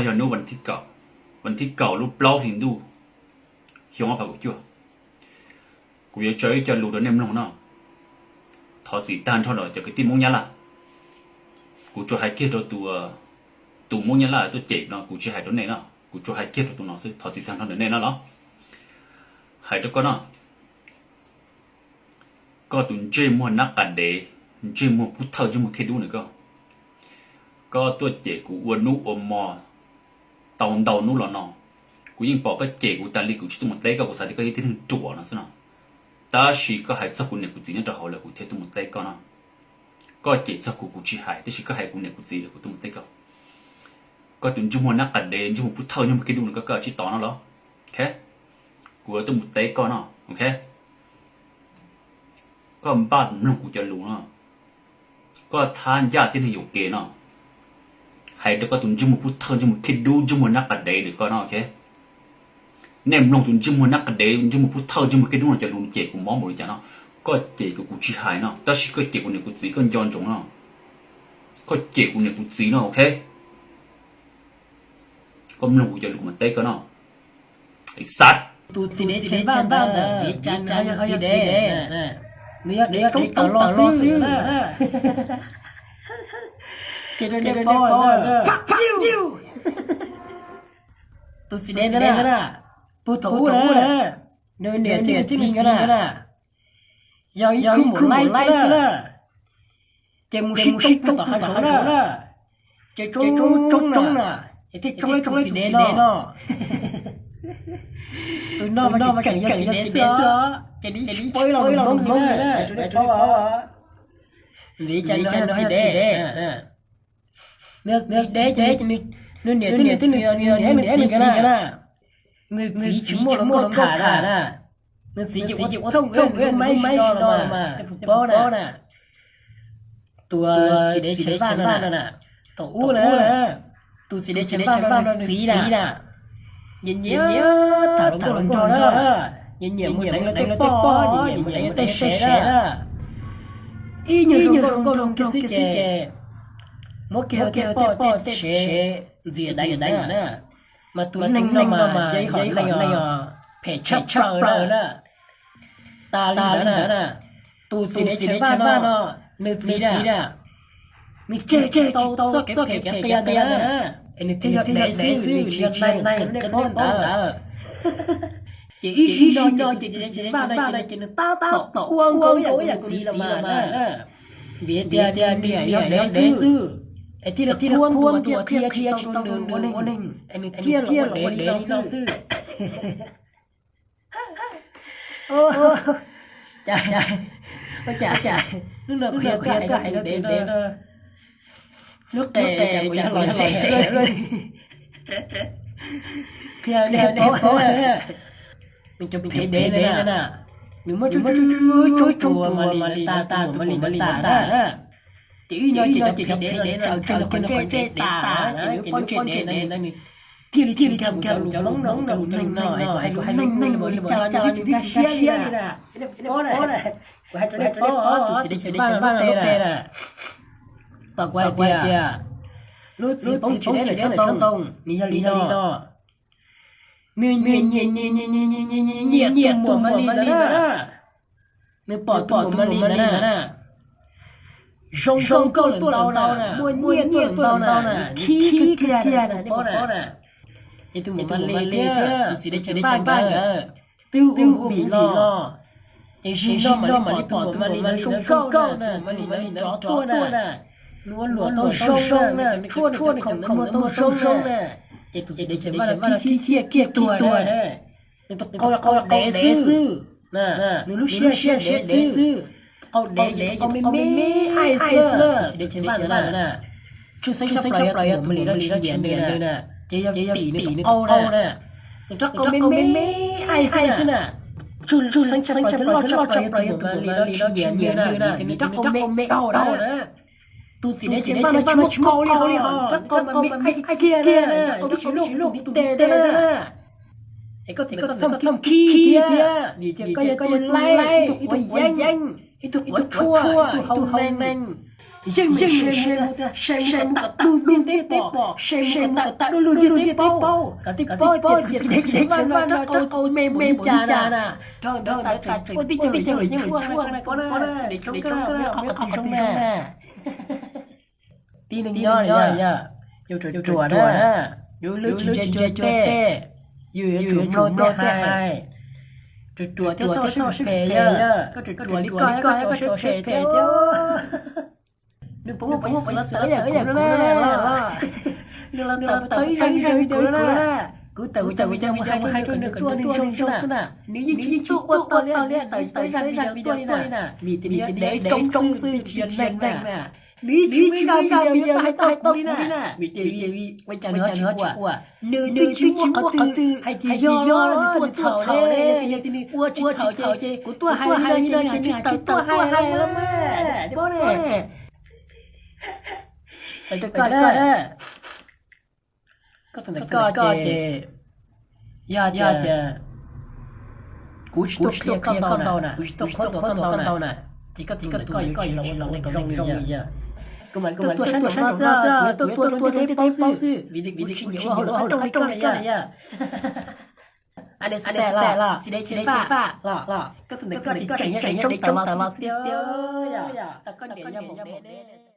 Yog hnub vas thib kaum, vas thib kaum lub plaub hlis ntuj xyoo ob phav kaum cuaj, kuv yuav tso ib co lus rau nej mloog no. Thov txim tag nrho los cov kwv tij Hmoob Nyab Laj, kuv tsuas hais kiag rau tus, tus Hmoob Nyab Laj tuaj cem no, kuv tsis hais rau nej no, kuv tsuas hais kiag rau tus no xwb, thov txim tag nrho ntawm nej no los. Hais rau koj no, koj tus ntsej muag nab qa dev, ntsej muag pub thawj, ntsej muag khib dub na koj. Koj tuaj cem kuv ua hnub ua hmo tau ntau hnub los no, kuv yeej pom koj cem kuv tas li, kuv tsis tuaj mus teb koj, kuv xav tias koj yog tib neeg ruam no xwb no. Tab sis koj hais txog kuv niam kuv txiv nyob rau hauv lawm kuv thiaj tuaj mus teb koj no. Koj cem txog kuv kuv tsis hais, tab sis koj hais kuv niam kuv txiv lawm kuv tuaj mus teb koj. Koj tus ntsej muag nab qa dev, ntsej muag pub thawj, ntsej muag khib dub no koj, koj tsis tos no los? Kuv tuaj mus teb koj no, ok? Koj npaj mloog kuv cov lus no, koj thab ncaj tib neeg yuam kev no. Hais rau koj tus ntsej muag pub thawj, ntsej muag khib dub, ntsej muag nab qa dev ntawm koj no, ok? Nej mloog tus ntsej muag nab qa dev, ntsej muag pub thawj, ntsej muag khib dub no cov lus cem kuv mob npaum li cas no. Koj cem kuv kuv tsis hais no, tab sis koj cem kuv niam kuv txiv koj nco ntsoov no. Koj cem kuv niam kuv txiv no, ok? Koj mloog kuv cov lus kuv mam teb koj no. Xav tus txiv dev txiv npaj ntawd, vim cas nws ho yog txiv dev? Nws yog dev roob tawm los xwb. Ces rau nej paub, tus txiv dev ntawd na, puag thaum ub na, nws niam thiab nws txiv nkawd na, yog ib khub maum laib xwb na. Ces mus sib tsoob puag tom hav zoov na, ces tsoob tsoob na, es thiaj tsoob ib tug txiv dev no. Tus no mas tseem yog txiv dev xwb os, ces nws tsis paub ib lo lus Hmoob li na, rau nej paub. Vim cas nws yog txiv dev? Nws txiv dev ces nws niam thiab nws txiv, nws niam thiab nws txiv nkawd na, nws txiv tsis muaj hluas nkauj tham na. Nws txiv ces ua thooj ua lub maib sib do los mas, nej puas paub na? Tus txiv dev txiv dev txiv npaj no na, thaum ub na, tus txiv dev txiv npaj no nws txiv na, nyiam nyiam tham hluas nkauj hluas nraug na, nyiam nyiam mus deev luag tej poj, nyiam nyiam mus deev luag tej sev na. Ib nyuag hluas nkauj hluas nraug kiag xwb ces muab kiag luag tej poj tej sev ntxias deev na. Mas tus neeg no mas yog ib qho neeg phem tshaj plaws na. Tas li ntawd na, tus txiv dev txiv npaj no, nws txiv na, nws tseg tsis tau txoj kev phem kev qias ntawd na, es nws thiaj yog dev xwb, nws tsis yog neeg, nej paub ntawd. Ces ib zaug no ces tus txiv dev txiv npaj no ces nws tab tom ua nkaus ib yam li nws txiv los mas na. Vim tias nws niam yog dev xwb, es thiaj li qhuab ntuas thiaj qhia tsis tau nws ua neeg, es nws thiaj los ua dev li no xwb. Cas, cas, hnub no qhia tuaj hais tus dev no, lub qe cas kuv yog los zem zem. Qhia nej paub, nws cov phem dev ntawd na, nws muab tsuj tsuj tsuj tsuj tus Mas Lis ntawd tas, tus Mas Lis ntawd tas na. Ces ib no ces cov phem dev no nws tsaws kiag nws qhov ntsej tas na, ces nws pob ntseg dev ntawd nws thiaj li thiaj li thiaj cov lus Hmoob no, cov lus neeg no, es kuv hais lus neeg no li cas los nws twb tsis nkag siab li na. Kuv hais rau nej paub, tus txiv dev txiv npaj no lub qe na, tom kuv hais tias lub txiv poob tsis deb ntawm tshab ntoo, nws yog li no. Nws nyiam nyiam nyiam nyiam nyiam tus muam Mas Lis ntawd na. Nws pom tus muam Mas Lis ntawd na, zoo zoo nkauj tuaj lawm ntau na, muaj nyiaj tuaj lawm ntau na, nws khib kiag kiag na, nej puas paub na. Ces tus muam Mas Lis thiab tus txiv dev txiv npaj nkawd twb ua ua vim los, ces zaum no mam li pom tus muam Mas Lis ntawd zoo nkauj na, tus muam Mas Lis ntawd rov tuaj na, nws ua luam tau zoo zoo na, nws tshuaj nws cov khoom ntawd muag tau zoo zoo na. Ces tus txiv dev txiv npaj no khib kiag kiag tuag na. Nws tus qau qau dev xwb, nws lub siab siab dev xwb. Qau dev ces qau me me aib xwb na, tus txiv dev txiv npaj ntawd na. Tshwj xeeb tshaj plaws yog tus muam Mas Lis no tsis nyiam nws na, ces yog tim nws tus qau na. Nws rab qau me me aib xwb na. Tshwj xeeb tshaj plaws thiab loj tshaj plaws yog tus muam Mas Lis no tsis nyiam nws na, vim tias nws rab qau me dhau na. Tus txiv dev txiv npaj no tsis muaj qau li hos, rab qau mas me aib kiag na, rab qau twb tsis luaj kuv tus ntiv tes na. Es koj txhob khib khib thiab, vim tias koj yog tus laib, ib tug quav yeeb, ib tug quav tshuaj, ib tug hau neeg. Yeej, yeej, se mus kom tag lug lug teb pom, se mus kom tag lug lug teb paub, kom tib paub tias txiv dev txiv dev tsis vaj no rau qau me mus li cas na. Dhau ntawd tas ua tib co lus yeej lus tshuaj na, dev tshoob koj na, qhov twg zoo na. Tib neeg nyob yog, yus ruam ruam na, yus lub tsis ntse cuag tej, yus yuav tsum mloog tej hais. Ruam ruam thiab txhob siab phem yog, koj ruam ruam li koj thiab koj txhob siab phem thiab. Nws puas muaj peev xwm los tawm yam kuv no na? Nws los tawm tau ib zaug ib zaug li kuv na. Kuv tawm kuv cov video mus hais rau nws kom nws tuaj nws zoo xwb na. Nws yeej tsis tuaj ua tau li, tawm tau ib zaug video tuaj li na. Vim tias nws dev dev tsoob xwb, nws tsis yog neeg na. Nws yeej tsis muaj ib zaug video tuaj hais tau kuv li na. Vim tias ua cas nws ho tsis ua? Nws twb tsis muaj qhov twg hais tias yog los nws tuaj txhaum li, yog tias nws ua tsis txhaum ces kuv tuaj hais li no ces nws tsis tawm tuaj hais los mas. Paub ne? Tawm rau koj na. Koj tawm ntawm koj ces yog tias kuv tsis tuaj qhia koj ntau na, kuv tsis tuaj qhuab ntuas koj ntau na, ces koj tawm ntawm koj yuav tsis los ua tau neeg zoo li yog. Kuv mam li tuaj sab nraum no xwb, kuv yuav tuaj rau ntiaj teb paub xwb, vim tias kuv tsis nyiam ua hauj lwm qab rooj li koj na yog. Txiv dev tsis faj los, koj tawm ntawm koj ces koj tseem yog dev tsoob tawm los xwb tiag, tau koj niam yog maum dev.